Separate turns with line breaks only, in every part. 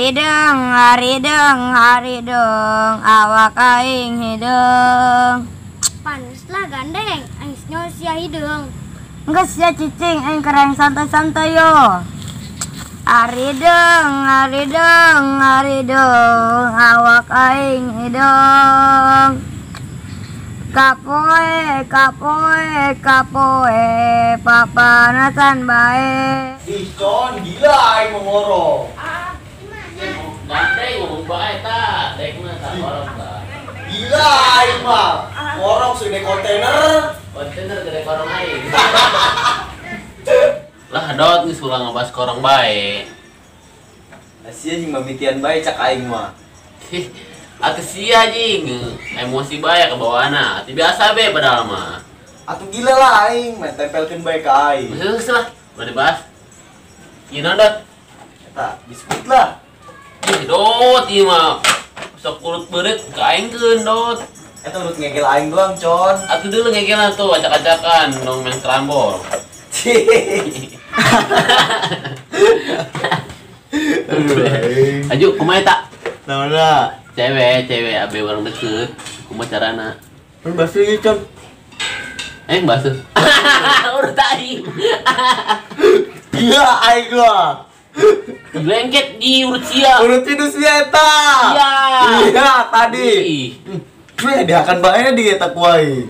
Harideng, harideng, harideng, awak aing hideung.
Panas lah gandeng, aing nyaho sia hideung.
Geus sia cicing, aing keur santai-santai yo. Harideng, harideng, harideng, awak aing hideung. Kapoe, kapoe, kapoe, papanasan bae.
Ih, con, gila aing mau ngorok.
Gandeng ngomong bae ta, dek mah ta ngorok ta.
Gila aing mah. Ngorok segede kontainer.
Kontainer gede korong aing. Lah dot geus ulah ngabas korong bae.
Sia jeung mamitian bae cak aing mah.
Atuh sia jing, emosi bae kebawaana. Atuh biasa be padahal mah.
Atuh gila lah aing, main tempelkeun bae ka aing.
Geus lah, udah dibahas. Ieu naon dot?
Eta biskuit lah.
Ih dot, ieu mah sok urut beureut ka aing keun dot.
Eta urut ngegel aing doang, con.
Atuh dulu ngegelan tuh acak-acakan dong main kerambol. Aju kumaha eta?
Naonna?
Cewek, cewek abe orang deket. Kumaha carana?
Mun basuh ieu, con.
Basuh. Urut aing.
Gila aing mah.
Lengket di urut sia.
Urut itu sia eta.
Iya.
Iya, tadi. Weh, diakan bae di eta ku aing.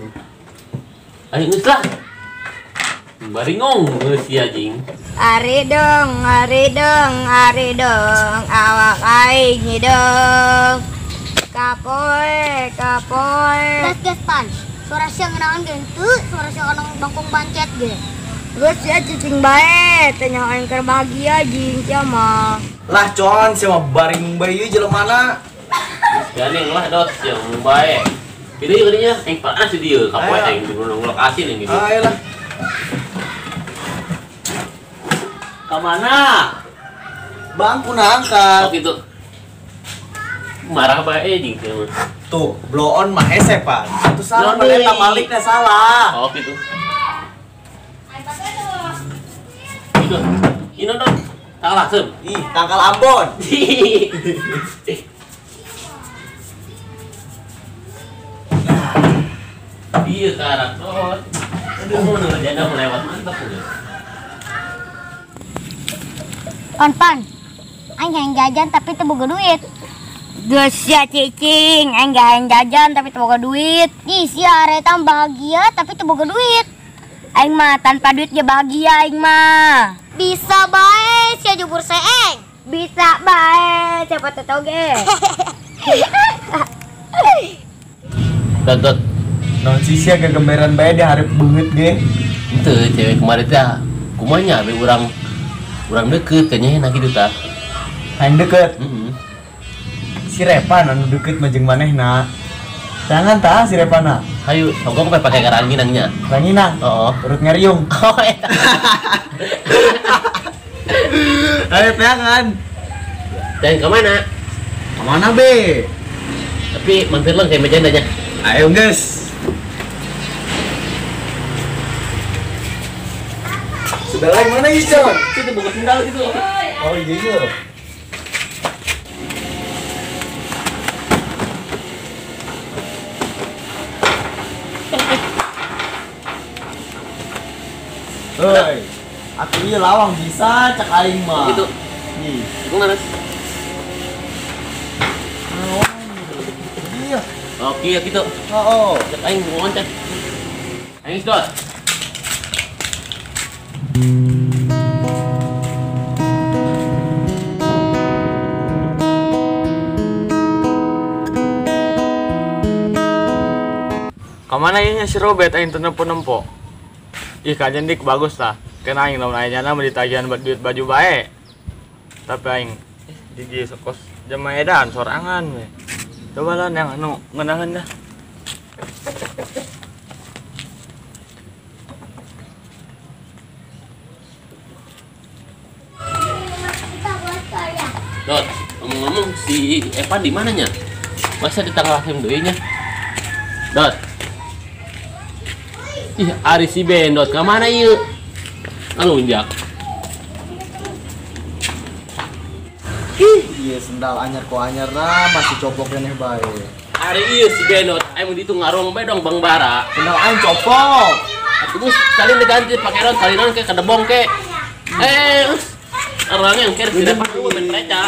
Aing geus lah. Baringong geus sia jing.
Harideng, harideng, harideng, awak aing hideung. Kapoe, kapoe.
Gas gas pan. Suara sia ngeunaon ge henteu, suara sia kana bangkong bancet ge.
Geus sia cicing bae, teh nyaho aing keur bahagia jing sia mah.
Lah con, sia mah baring bae ieu jelemana.
Gandeng lah dot sia ngomong bae. Pilih ieu kadinya aing panas di dieu, kapoe aing di gunung lokasi nih gitu.
Ayo lah.
Ka mana?
Bangku angkat.
Oh gitu. Marah bae jeung teh mah.
Tuh, blow on mah hese pan. Itu salah pan eta maliknya salah.
Oh gitu. Itu. Ini dong. Tangkal asem.
Ih, tangkal Ambon.
Iya karak dot. Aduh, nu janda melewat mantap tuh.
Pan pan, aing hayang jajan tapi teu boga duit.
Geus sia cicing, aing hayang jajan tapi teu boga duit.
Ih sia areta bahagia tapi teu boga duit.
Aing mah tanpa duit ge bahagia aing mah.
Bisa bae sia jubur seeng.
Bisa bae, siapa teu tau ge.
Dot dot.
Naon sih sia gegemberan bae di hareup beungeut ge.
Henteu cewek kemarin teh kumaha nya be urang deket kayaknya enak gitu ta.
Hayang deket? Si Repan anu deket mah jeung manehna. Jangan ta si Repana.
Hayu, sogok we pake karanginangnya.
Ranginang?
Heeh.
Urut ngariung.
Oh eta.
Ayo peangan.
Dan ke mana?
Ke mana be?
Tapi mampir lah kayak meja aja.
Ayo guys. Sebelah yang mana ini, Con?
Itu buka sendal gitu.
Oh iya iya. Hei, aku iya lawang bisa cak aing mah.
Gitu.
Ih,
itu mana?
Iya.
Oke, ya gitu.
Oh.
Cak aing mau loncat. Aing sedot.
Kamana ieu si Robert aing teu nempo-nempo. Ih kajen dik bagus lah. Kena aing lamun aya nyana mah ditagihan duit baju bae. Tapi aing di dieu sekos jama edan sorangan we. Coba lah yang anu ngeunaheun dah.
Dot, ngomong-ngomong si Evan di mananya? Masa di tanggal asem deui nya? Dot. Ih, ari si Ben dot ka mana ieu? Ngalunjak. Ih,
Iya sendal anyar ku anyarna masih copok keneh bae.
Ari ieu si Benot, aing mun ditu ngarong bae dong Bang Bara.
Sendal aing copok.
Atuh geus salin diganti pake naon salin naon ke kadebong ke. Geus. Orangnya yang kira si Repan tuh main preca.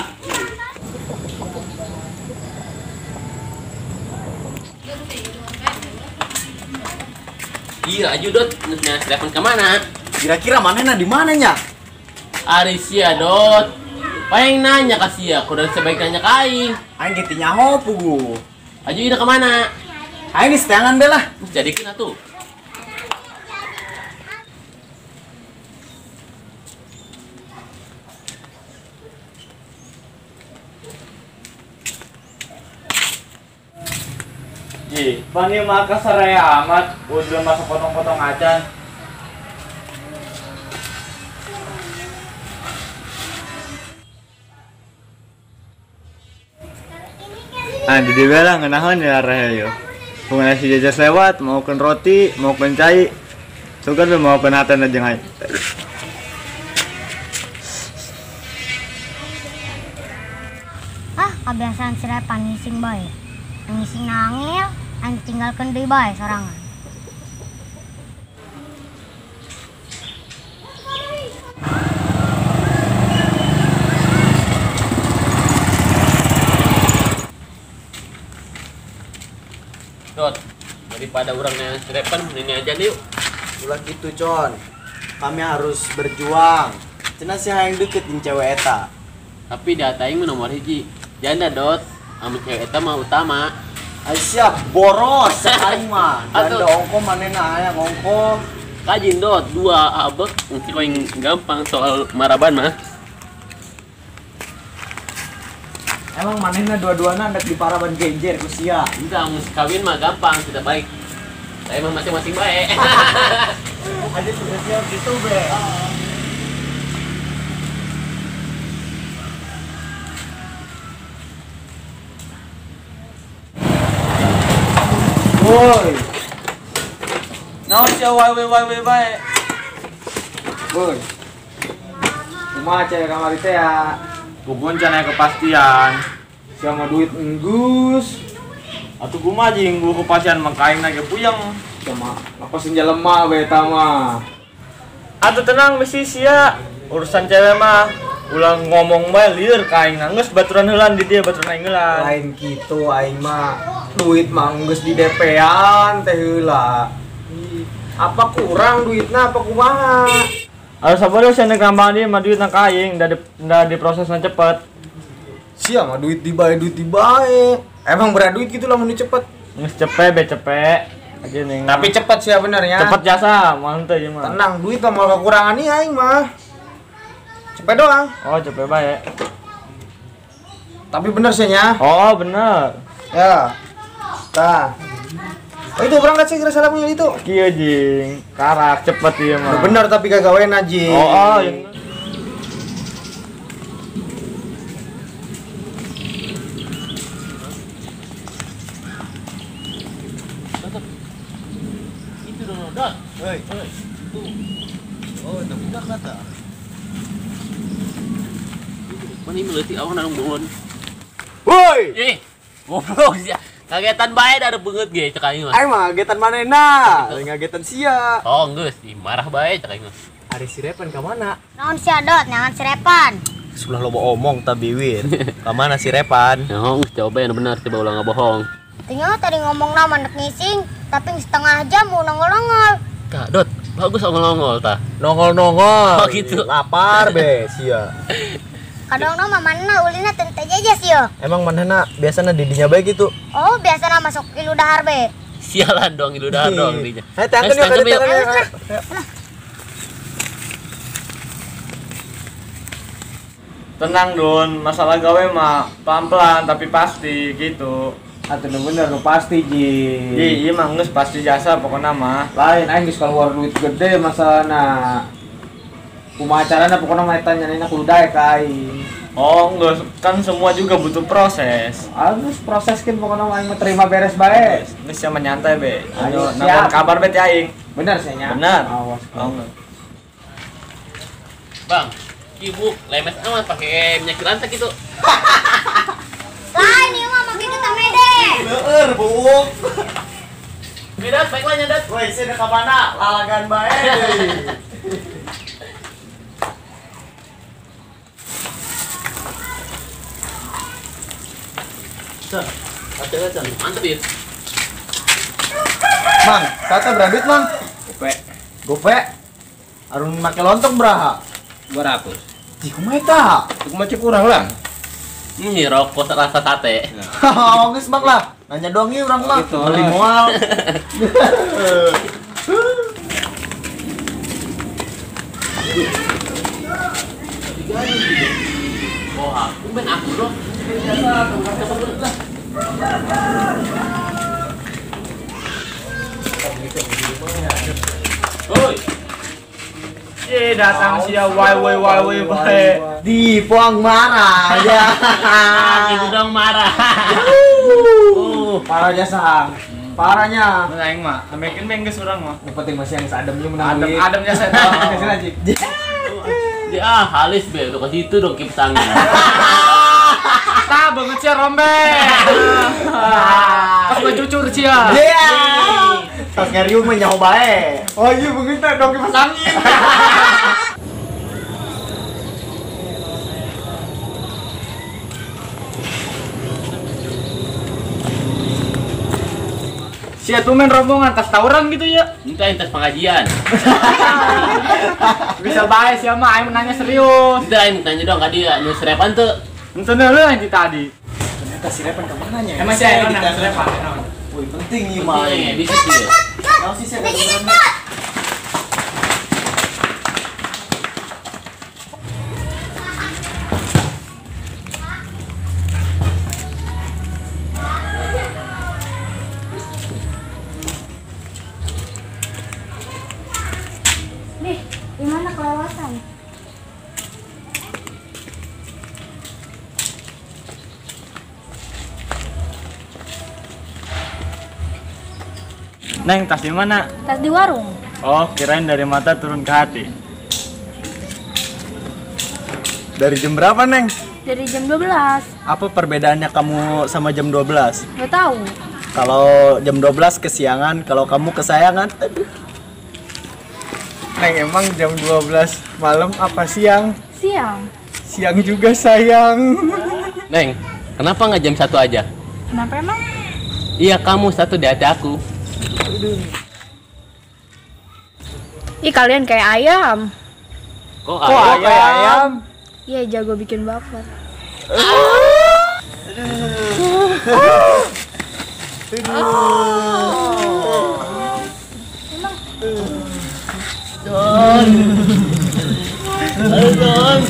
Iya, aju Dot, nah si Repan kemana?
Kira-kira manehna di mana nya?
Ari sia Dot. Paling nanya ka sia, kudu sebaik nanya ka aing.
Aing ge teu nyaho pugu.
Aju ida kemana?
Aing geus teangan be lah.
Jadikeun atuh.
Ji, pani mah kasaraya amat, udah masuk potong-potong acan. Ah, di dieu lah ngeunaheun ya arah yo. Pengen si jajas lewat, mau ken roti, mau ken cai. Sugan we mau ken hatena jeung aing.
Ah, kebiasaan si Repan ngising bae. Ngising nangil, aing tinggalkeun deui bae sorangan.
Dot, daripada orang yang si Repan ini aja nih yuk.
Ulah gitu, Con. Kami harus berjuang. Cenah si hayang deket jeung cewek eta.
Tapi di aing mah nomor hiji. Janda Dot, ame cewek eta mah utama.
Ay siap, boros aing mah. Janda ongko manehna hayang ongko.
Kajin Dot, dua abek mungkin paling gampang soal maraban mah.
Emang manehna dua-duana hendak diparaban genjer ku sia.
Enggak, mun kawin mah gampang, tidak baik. Saya mah masing-masing baik.
Ada sudah siap gitu be.
Woi. Naon sia wae wae wae. Woi. Kumaha cewek kamari teh ya? Puguan can aya kepastian. Sia mah duit enggus. Atuh kumaha jeung gua kepastian mah ka aing ge puyeng. Sia mah lepasin jelema we eta mah. Atuh tenang bisi sia. Urusan cewek mah ulah ngomong bae lieur ka aing geus baturan heulan di dieu baturan aing heulan.
Lain kitu aing mah. Duit mah geus di DP-an teh heula. Apa kurang duitna apa kumaha?
Aduh sabar sia nek nambah dia mah duitna ka aing da diprosesna cepet.
Sia mah duit dibae duit dibae. Emang berat duit gitu lamun cepet.
Geus cepet be cepet. Aja ning.
Tapi cepet sia bener ya.
Cepet jasa, mah henteu ieu mah.
Tenang, duit mah moal kekurangan nih aing mah. Cepet doang.
Oh, cepet bae.
Tapi bener sih nya.
Oh, bener.
Ya. Tah. Oh itu berangkat sih kira salah punya itu.
Kieu jing, karak cepet ieu mah.
Bener tapi gagawean jing.
Oh, oh.
Itu dong, Dot.
Hei.
Itu.
Oh, itu budak kata.
Mana ini leutik awan nang bungon.
Woi.
Eh, goblok sia. Kagetan bae da beungeut ge cek aing mah.
Aing mah kagetan manehna, lain kagetan sia.
Oh, geus, marah bae cek aing mah.
Ari si Repan ka mana?
Naon sia Dot, nyangan si Repan.
Sulah loba omong ta biwir. Ka mana si Repan?
Nyong, coba yang benar, coba ulah ngabohong.
Tanya tadi ngomong nama nek ngising, tapi setengah jam mau nongol-nongol.
Tah, Dot, bagus nongol-nongol tah.
Nongol-nongol.
Oh gitu.
Lapar be sia.
Kadang mah mana ulina teu aja sih yo.
Emang manehna biasana didinya bae gitu.
Oh, biasana masuk ilu dahar be.
Sialan dong ilu dahar dong dinya.
Hayo tangkeun yuk, tangkeun.
Tenang Dun, masalah gawe mah pelan-pelan tapi pasti gitu.
Atuh bener nu pasti ji.
Ji, ieu mah geus pasti jasa pokona mah.
Lain aing geus keluar duit gede masalahna. Kumaha carana pokona mah eta nyanina kudu daek ka aing.
Oh, enggak, kan semua juga butuh proses.
Harus proseskeun pokona mah aing mah terima beres bae.
Geus sia mah nyantai be.
Ayo,
nanggon kabar be ti aing.
Bener sih nya.
Bener.
Awas.
Oh, enggak.
Bang, Sibuk, lemes amat pakai minyak jelantah gitu.
Lain ieu mah make getah mede.
Leueur buuk.
Beda, baiklah nyadat.
Woi, sini ka mana? Lalagan bae.
Mantep ya.
Mang, sate berapa duit, Mang? Gope. Gope. Arun make lontong beraha?
200.
Ih, kumaha eta?
Kumaha cek urang lah.
Ini rokok rasa sate.
Oh, geus Bang lah. Nanya doang ieu urang mah. Beli moal.
Wah, kumben aku dong. Oi.
Ye datang sia wai wai wai wai bae.
Di puang marah ya.
Gitu dong marah.
Parahnya sang. Parahnya.
Mun aing mah, amekeun mah geus urang mah.
Yang penting masih yang sademnya menang duit.
Adem-ademnya saya tahu.
Ya halis be, udah ke situ dong kipas angin.
Tah banget sia rombe. Pas mencucur sia.
Iya. Tas ngeriu mah nyaho bae.
Oh iya begitu dong kipas angin. Sia tuh main rombongan tas tawuran gitu ya?
Entah tas pengajian.
Bisa bae sia mah aing nanya serius.
Entah aing tanya dong ka dia nu serepan tuh.
Ente lu yang tadi.
Ternyata si Repan ke mana nya?
Emang si Repan di Repan.
Woi, penting nih mah.
Penting bisnis dia.
Tahu sih saya.
Nih, gimana kelewatan?
Neng, tas di mana?
Tas di warung.
Oh, kirain dari mata turun ke hati.
Dari jam berapa, Neng?
Dari jam 12.
Apa perbedaannya kamu sama jam 12?
Gak tahu.
Kalau jam 12 kesiangan, kalau kamu kesayangan. Aduh.
Neng, emang jam 12 malam apa siang?
Siang.
Siang juga sayang.
Neng, kenapa nggak jam 1 aja?
Kenapa emang?
Iya, kamu satu di hati aku.
Ih, kalian kayak ayam.
Kok ayam?
Kayak ayam?
Iya, jago bikin baper.
Don. Don.